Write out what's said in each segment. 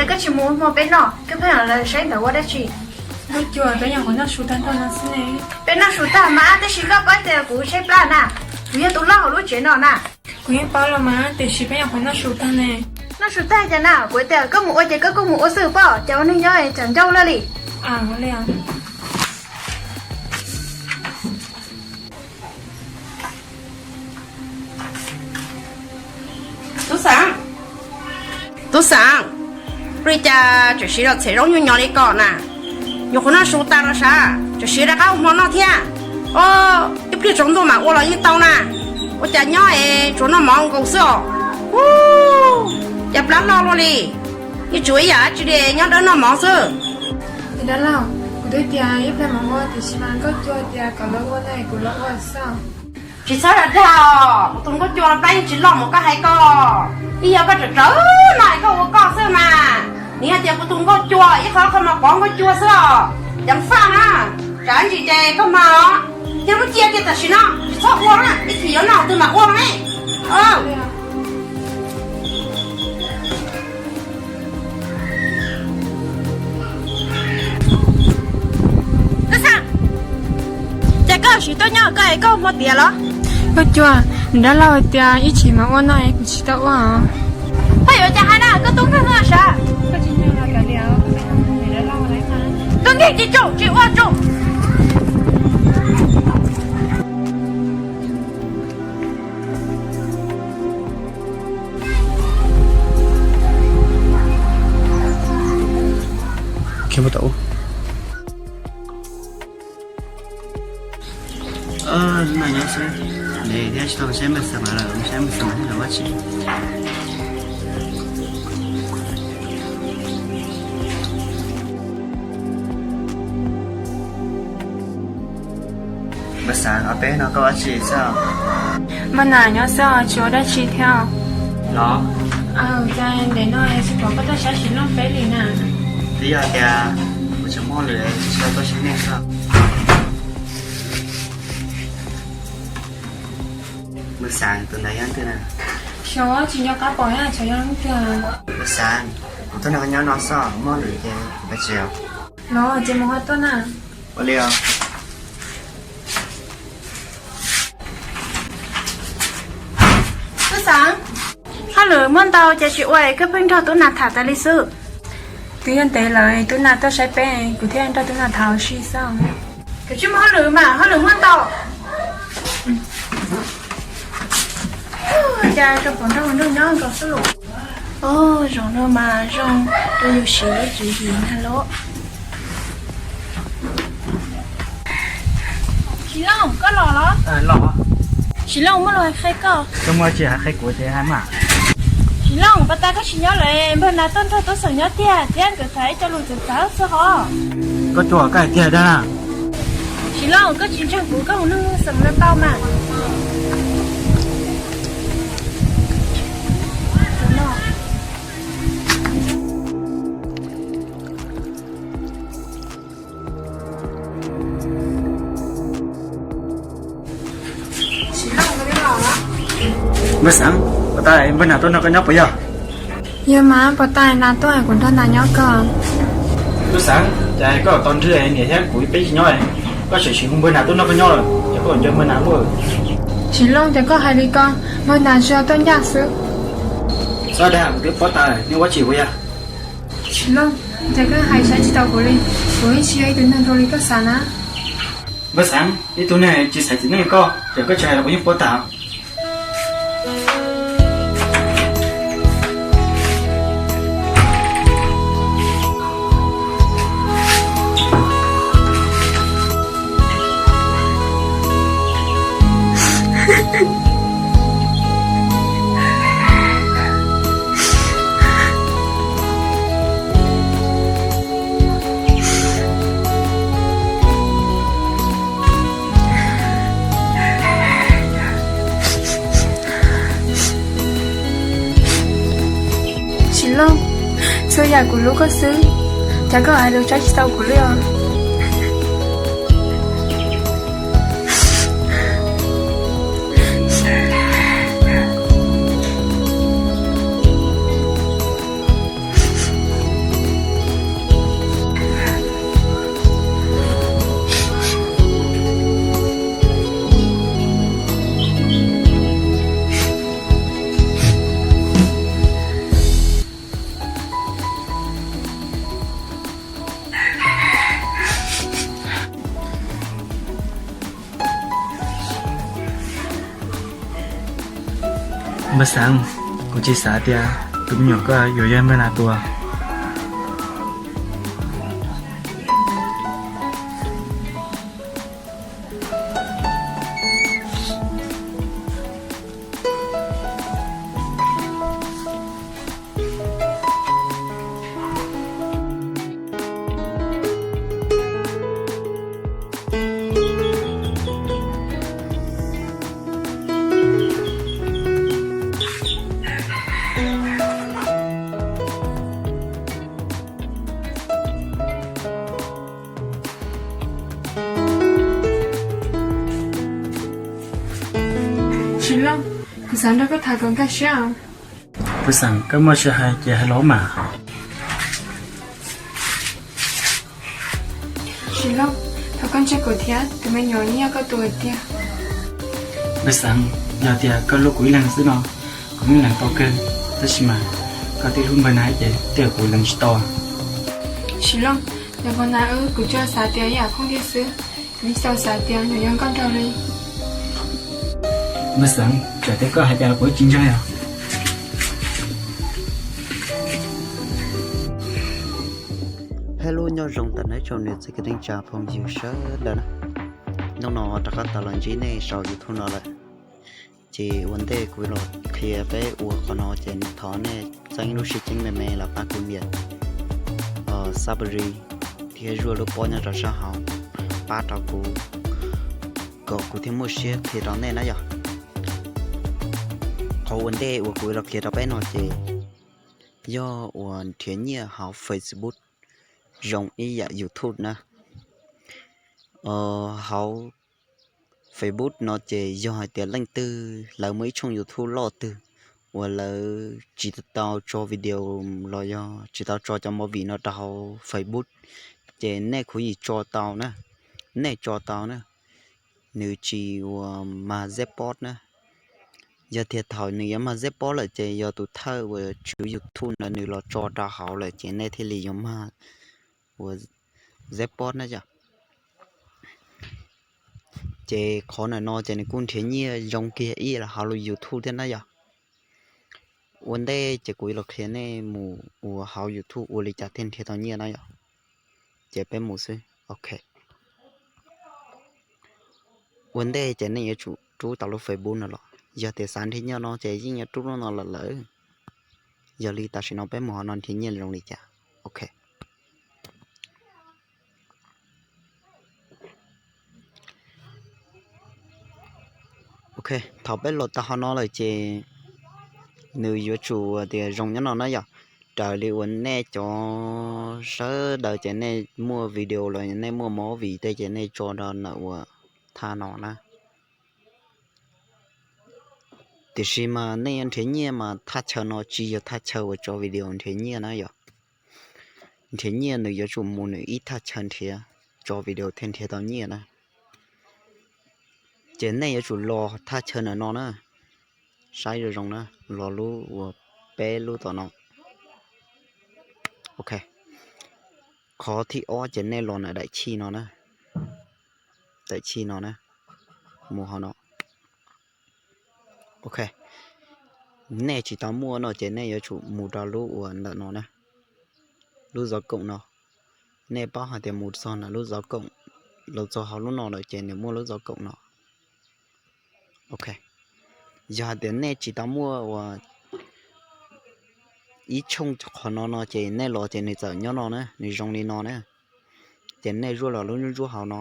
Koj tsis mus ua hmo peb noj, koj pheej los saib ntawm ua dab tsi? Nkauj Cua, peb nyuam qhuav noj su tag nrho no xwb ne. Peb noj su tag mas, tab sis koj paub tias kuv tshaib plab na, kuv yog tus loj hauv lub tsev no na. Kuv yeej paub los mas, tiam sis peb nyuam qhuav noj su tag ne. Noj su tag cas na, kuv tias koj mus ua ces koj kuj mus ua xwb pob, cas ua neeg nyob tsam ncauj lawj li. Tub Xeem, Tub Xeem, ua li cas tseem siv los txhem zaub nyuag nyo li ko na? Nyuam qhuav noj su tas los sav, tseem siv rov qab ua hmo noj thiab. Ob, ib pliag tsaus ntuj mam ua los yeej tau na. Ua cas nyob es tsuas noj mov nkaus xwb os? Ub, cas plab loj luaj li. Yeej tsis ua ib yam dab tsi li, nyob dawb noj mov xwb. Dab laug, kuv twb tias ib pliag mam ua tiam sis mas Nkauj Cua tias kom lawv ua ne, kuv los ua xwb. Tsis txhob dag dag os, kuv tus Nkauj Cua no plab yeej tsis loj mus koj hais ko. Ib yog koj tseem rawv no es koj ua koj xwb mas. Nws hais tias kuv tus Nkauj Cua, ib qho qhov mas pov Nkauj Cua xwb os. Ceev faj na, tsam ntsis ces koj mag os. Yog lub cia kiag tam sim no, tsis txhob ua na, ib chim yuav noj twg mam ua ne. Tub Xeem, ces koj siv tuaj nyob koj es koj ua hmo tiav los? Nkauj Cua, niam dab laug hais tias ib chim mam ua no es kuv tsis tau ua os. Koj yuav cas hais na, koj tub nkeeg no sav. Koj nkeeg tsis tsum tsis ua tsum. Hnub no nyob xwb, nws thiab tsis tau saib Npawg Xeem lawm, saib Npawg Xeem lawm ua tsi. Npawg Xeem, ob peb no koj ua tsi xwb? Npawg Nam nyob xwb os, tsis ua dab tsi thiab. Los, cas ntev no tsis pom koj tuaj saib Sis Looj peb li na? Twb yog tias kuv tseem muaj lwm tsis tau tuaj saib nej xwb. Npawg Xeem, tus ntawd yog leej twg na? Xyov, tsis nco qab pom, xyov yog leej twg. Npawg Xeem, kuv tuaj nrog koj nyob no xwb, muaj lwm ces kuv pais tsev os. Los ces mus ho tuaj na. Ua li os. Tub Xeem, hauj lwm muaj ntau ces tsis ua es koj pheej nrog Tub Nas tham tas li xwb. Twb yog ntev lawm Tub Nas tuaj saib peb, kuv thiaj nrog Tub Nas tham ua si xwb. Koj tsis muaj hauj lwm mas, hauj lwm muaj ntau. Cas zoo pom nrog nraug nyob nkaus xwb los. Oj, zaum no mas zoo rau yus siv lub tswv yim na los. Sis Looj, koj los los? Los. Sis Looj, muaj lus hais qhia koj. Koj muaj tsi hais qhia kuv ces hais mas. Sis Looj, puag ta koj tsis nyob lawm, npawg Nas tuaj nrog Tub Xeem nyob tiag thiab nkawd tham ib co lus txawv txawv xwb hos. Koj cua koj hais tiag dag na. Sis Looj, koj tsis ntseeg kuv, koj mus nug Xeem no tau mas. Npawg Xeem, puag ta npawg Nas tuaj nrog koj nyob puas yog? Yog mas, puag ta Nas tuaj kuv nrog Nas nyob kawg. Tub Xeem, cas koj tos nrhw niam thiab kuv peb tsis nyob, koj tseem sim hu npawg Nas tuaj nrog koj nyob lawm, ces koj nco npawg Nas lawm. Sis Looj, cas koj hais li ko, npawg Nas tsuas tuaj ncaj xwb. Txhob dag, kuv twb paub tas nej ua tsis ua yog. Sis Looj, cas koj hais saib tsis tau kuv li, kuv yeej tsis yog ib tug neeg zoo li koj xav na. Npawg Xeem, ib tug neeg tsis xaiv txiv neej koj, ces koj tsis hais los kuv yeej paub tas. Sis Looj, txhua yam kuv hlub koj xwb, cas koj hais lus saib tsis tau kuv li os. Npawg Xeev, kuv tsis xav tias tus me nyuam koj yuav yog npawg Nas tua. Tsis Looj, kuv xav nrog koj tham kom nkag siab. Npawg Xeev, koj muaj sij hawm ces hais los mas. Tsis Looj, thov koj ntsia kuv thiab, tus me nyuam yog koj tus tiag. Npawg Xeev, yog tias koj hlub kuv ib leeg xwb no, kuv yeej lees tau kawg, tab sis mas koj twb hlub npawg Nas ces tej zaum kuv lees tsis tau. Tsis Looj, yog npawg Nas wb, kuv tsuas xav tias ib yam phooj ywg xwb, kuv tsis tau xav tias nws yuav nkauj nraug li. Npawg Xeev, txawm tias koj hais cas los kuv tsis ntseeg os. Hello, nyob zoo tag nrho rau niam txiv kwv tij neej tsa phooj ywg sawv daws na. Hnub no rov qab tau los ntsib nej saum YouTube no lawm. Ces ua ntej kuv los qhia peb ua qhov no ces thov nej txeeb lub sib ceeb me me los pab kuv nias subscribe thiab zuaj lub pob nyob rau sab hauv pab rau kuv, kom kuv thiaj muaj siab qhia rau nej na yom. Qhov ua ntej uas kuv los qhia rau peb no ces yog uas nrhiav nyiaj hauv Facebook zoo ib yam YouTube na. Hauv Facebook no ces yog hais tias leej twg lawv muaj ib tshooj YouTube loj twg uas lawv tsis tau tso video los yog tsis tau tso cov movie no rau hauv Facebook, ces nej kuj yeej tso tau na, nej tso tau na. Nws tsis uas mag zeb pob na. Yog tias thaum nws yuav mag zeb pob lawm ces yog tus thawj uas tswv YouTube ntawd nws los tso rau hauv lawm ces nej thiaj li yuav mag uas zeb pob na yom. Ces qhov ntawm no ces nws kuj nrhiav nyiaj zoo kiag ib yam li hauv lub YouTube thiab na yom. Ua ntej ces kuv los qhia nej mus ua hauv YouTube ua li cas thiaj nrhiav tau nyiaj na yom. Ces peb mus xwb, ok. Ua ntej ces nej yuav tsum rub tau lub Facebook no los, yog tias xav nrhiav nyiaj no ces yeej yuav rub lub no los lawm. Yog li tam sim no peb mus hauv no nrhiav nyiaj zoo li cas, ok. Ok, thaum peb los tau hauv no lawm ces nws yuav tsum tias zoo nyob no na yom. Raws li uas nej cov sawv daws ces nej muaj video los nej muaj movie tej ces nej tso rau ntawm uas thaj no na. Tiam sis mas nej yuav nrhiav nyiaj mas thaj chaw no tsis yog thaj chaw uas tso video nrhiav nyiaj na yom. Nrhiav nyiaj nws yuav tsum mus nws ib thaj chaw nrhiav, tso video thiaj nrhiav tau nyiaj na. Ces nej yuav tsum los thaj chaw ntawm no na, saib zoo zoo na, los lub uas peb lub tom no. Ok, qhov thib ob ces nej los ntawm daim chij no na, daim chij no na, mus hauv no. Ok, nej tsis tau muaj no ces nej yuav tsum mus rau lub uas ntawm no na, lub zov koom no. Nej paub hais tias mus txog ntawm lub zov koom, los txog hauv lub no lawm ces nws muaj lub zov koom no. Ok, yog hais tias nej tsis tau muaj uas ib tshooj qhov no no ces nej los ces nws txawm nyob no na, nws zoo li no na. Ces nej zuaj los lub ntsuab ntsuab hauv no.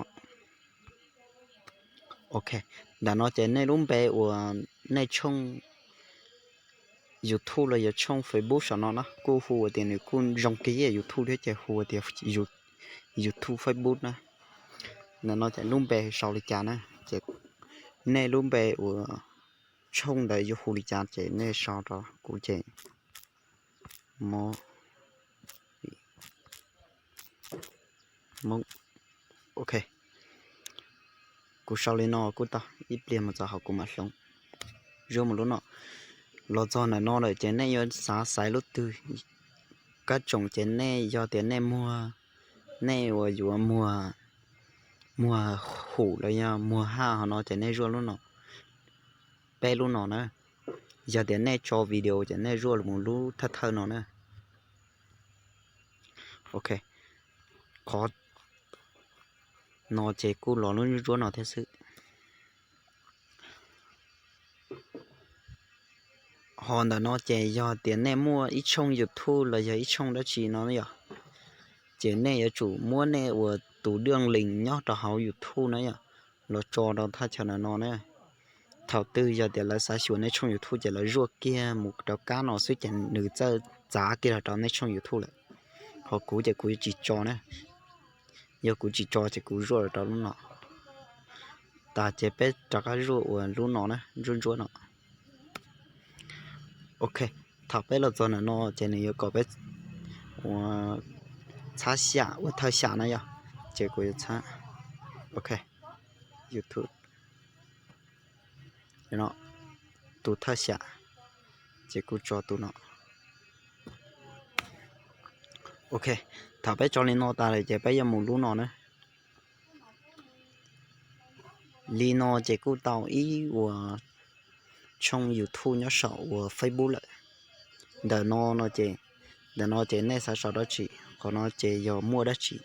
Ok, ntawm no ces nej lub npe uas nej tshooj YouTube los yog tshooj Facebook saum no na kuj hu tias nws kuj zoo kiag YouTube thiab ces hu tias YouTube Facebook na. Ntawm no ces lub npe sau li cas na, ces nej lub npe uas tshooj ntawd yuav hu li cas ces nej sau rau kuv ces Hmoob. Ok, kuv sau li no kuj tau, ib pliag mus txog hauv kuv mam hloov. Zuaj mus lub no, los txog ntawm no lawm ces nej yuav xav xaiv lub twg. Kab tsoom ces nej yog tias nej muag, nej uas yuav muag, muag hum los yog muag haj hov no ces nej zuaj lub no, peb lub no na. Yog tias nej tso video ces nej zuaj mus lub thawj thawj no na. Ok, qhov no ces kuj los lub ntsuab ntsuab no thiab xwb. Ho ntawm no ces yog tias nej muaj ib tshooj YouTube los yog ib tshooj dab tsi no yom, ces nej yuav tsum muab nej uas tus daj lees nyob rau hauv YouTube na yom, los tso rau thaj chaw ntawm no na. Thaum twg yog tias lawv xav xyuas nej tshooj YouTube ces lawv zuaj kiag mus rau kab no xwb ces nws txawj txav kiag los rau nej tshooj YouTube lawm. Ho kuv ces kuv yuav tsis tso na, yog kuv tsis tso ces kuv zuaj los rau lub no. Tas ces peb rov qab zuaj uas lub no na, ntsuab ntsuab no. Ok, thaum peb los txog ntawm no ces nws yuav kom peb ua txhab xyam ua thawj xyam na yom, ces kuv yuav txhab, ok, YouTube, tus thawj xyam, ces kuv tso tus no. Ok, thaum peb tso li no tas lawm ces peb yuav mus lub no na. Li no ces kuj tau ib uas tshooj YouTube nyob saum uas Facebook lawm. Ntawm no no ces, ntawm no ces nej xav sau dab tsi, qhov no ces yog muaj dab tsi,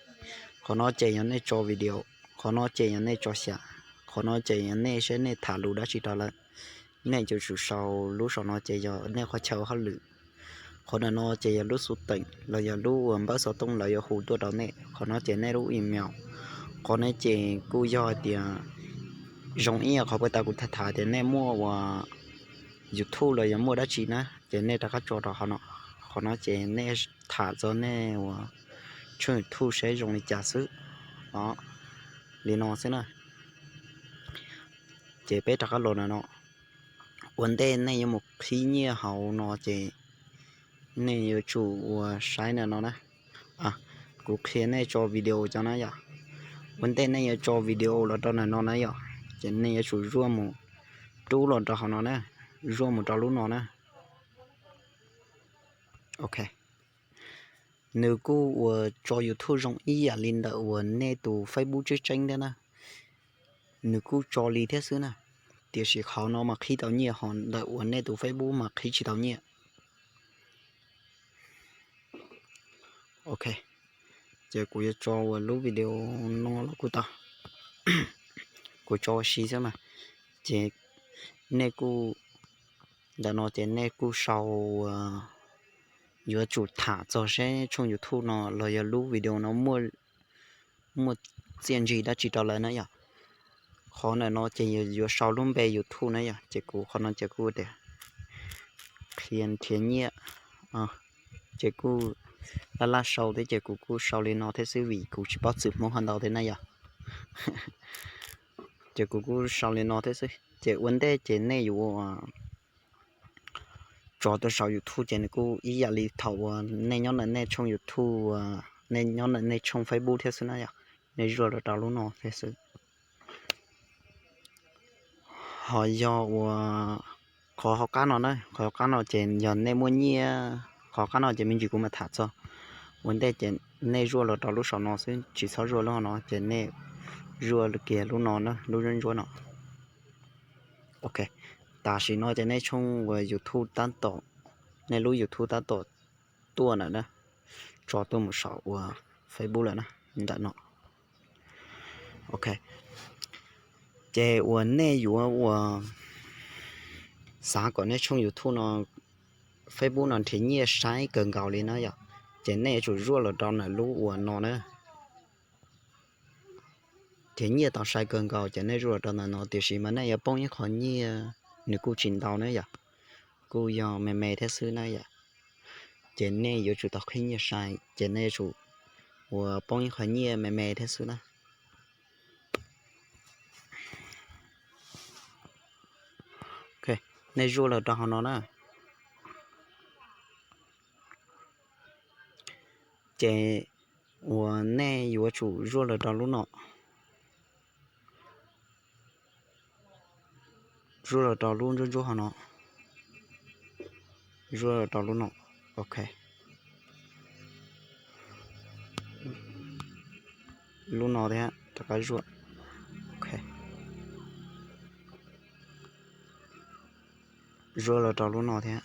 qhov no ces yog nej tso video, qhov no ces yog nej tso xyam, qhov no ces yog nej saib nej tham lus dab tsi rau lawv. Nej yuav tsum sau lub saum no ces yog nej qhov chaw hauj lwm. Qhov ntawm no ces yog lub xov tooj los yog lub uas npawb xov tooj lawv yuav hu tuaj rau nej. Qhov no ces nej lub email. Qhov no ces kuj yog hais tias zoo ib yam qhov puag ta kuv tham tham tias nej muaj uas YouTube los yog muaj dab tsi na, ces nej rov qab tso rau qhov no. Qhov no ces nej tham txog nej uas tshooj YouTube saib zoo li cas xwb. Os, li no xwb na. Ces peb rov qab los ntawm no. Ua ntej nej yuav mus qhib nyiaj hauv no ces nej yuav tsum uas saib ntawm no na. Kuv qhia nej tso video cov na yom. Ua ntej nej yuav tso video los rau ntawm no na yom, ces nej yuav tsum zuaj mus rub los rau hauv no na, zuaj mus rau lub no na. Ok. Nws kuj uas tso YouTube zoo ib yam li ntawm uas nej tus Facebook tseeb tseeb thiab na. Nws kuj tso li thiab xwb na, tiam sis qhov no mas qhib tau nyiaj, ho ntawm uas nej tus Facebook mas qhib tsis tau nyiaj. Ok, ces kuv yuav tso uas lub video no los kuj tau. Kuv tso ua si xwb mas. Ces nej kuj, ntawm no ces nej kuj sau, yuav tsum tham txog seb tshooj YouTube no los yog lub video no muaj txiaj ntsig dab tsi rau lawv na yom. Qhov ntawm no ces yuav sau lub npe YouTube na yom, ces kuv qhov no ces kuj tias qhia nrhiav nyiaj, ces kuj laj laj sau thiab ces kuv kuj sau li no thiab xwb vim kuv tsis paub txwm Hmoob qhov ntau thiab na yom. Ces kuv kuj sau li no thiab xwb, ces ua ntej ces nej yuav tso tuaj saum YouTube ces nws kuj ib yam li thaum uas nej nyob ntawm nej tshooj YouTube, nej nyob ntawm nej tshooj Facebook thiab xwb na yom, nej zuaj los rau lub no thiab xwb. Ho yog uas qhov hauv qab no na, qhov hauv qab no ces yog nej muaj nyiaj, qhov hauv qab no ces me ntsis kuv mam tham txog. Ua ntej ces nej zuaj los rau lub saum no xwb, tsis txhob zuaj lub no, ces nej zuaj kiag lub no na, lub ntsuab ntsuab no. Ok, tam sim no ces nej tshooj uas YouTube tab tom, nej lub YouTube tab tom tuaj ntawm na, tso tuaj mus saum uas Facebook lawm na, ntawm no. Ok, ces uas nej yuav uas xav kom nej tshooj YouTube no, Facebook no nrhiav nyiaj sai kawg nkaus li na yom, ces nej yuav tsum zuaj los rau ntawm lub uas no na. Nrhiav nyiaj tau sai kawg nkaus ces nej zuaj los rau ntawm no, tiam sis mas nej yuav poob ib qho nyiaj, nws kuj tsis ntau na yom, kuj yog me me thiab xwb na yom. Ces nej yuav tsum tau qhib nyiaj sai, ces nej yuav tsum uas poob ib qho nyiaj me me thiab xwb na. Nej zuaj los rau hauv no na. Ces uas nej yuav tsum zuaj los rau lub no, zuaj los rau lub ntsuab ntsuab hauv no, zuaj los rau lub no. Ok, lub no thiab rov qab zuaj. Ok, zuaj los rau lub no thiab.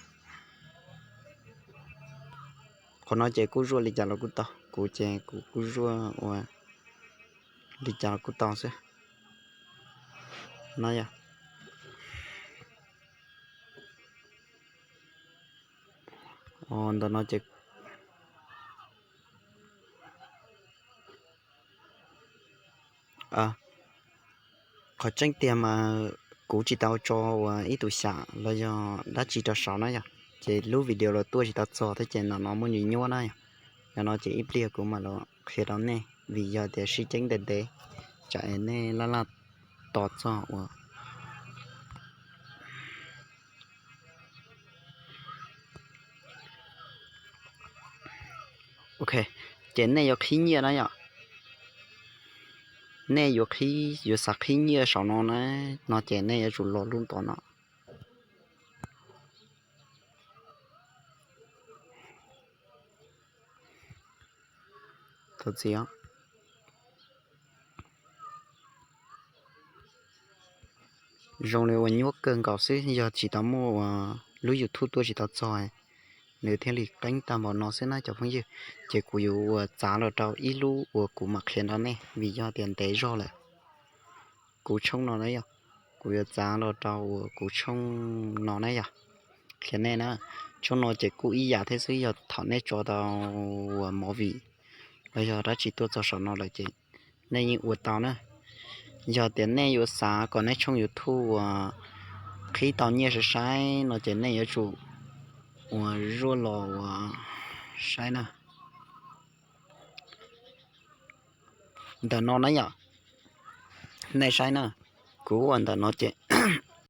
Qhov no ces kuj zuaj li cas los kuj tau, kuv ces kuv kuj zuaj ua li cas los kuj tau xwb na yom. Ntawm no ces qhov tseeb tiag mas kuv tsis tau tso uas ib tug xyam los yog dab tsi rau saud na yom, ces lub video los tuaj tsis tau txog thiab ces ntawm no muaj ntsis nyuab na yom. Yog no ces ib pliag kuv mam los qhia rau nej vim yog tias sib ceeb ntev ntev, tsam es nej laj laj tos txog uas Ok, ces nej yuav qhib nyiaj na yom. Nej yuav qhib, yuav xav qhib nyiaj saum no na, no ces nej yuav tsum los lub ntom no. Thov txim. Zoo li uas nyuaj kawg nkaus xwb, yog tsis tau muaj uas lub YouTube tuaj tsis tau txog, nws thiaj li qeeb tag npaum no xwb na cov phooj ywg. Ces kuv yuav uas txav los rau ib lub uas kuv mam qhia rau nej vim yog tias ntev zog lawm. Kuv tshooj no na yom, kuv yuav txav los rau uas kuv tshooj no na yom. Qhia nej na, tshooj no ces kuj ib yam thiab xwb, yog thaum nej tso tau uas movie los yog dab tsi tuaj txog saum no lawm ces nej yeej ua tau na. Yog tias nej yuav xav kom nej tshooj YouTube uas qhib tau nyiaj sai sai no ces nej yuav tsum uas zuaj los uas saib na. Ntawm no na yom, nej saib na, kuv ua ntawm no ces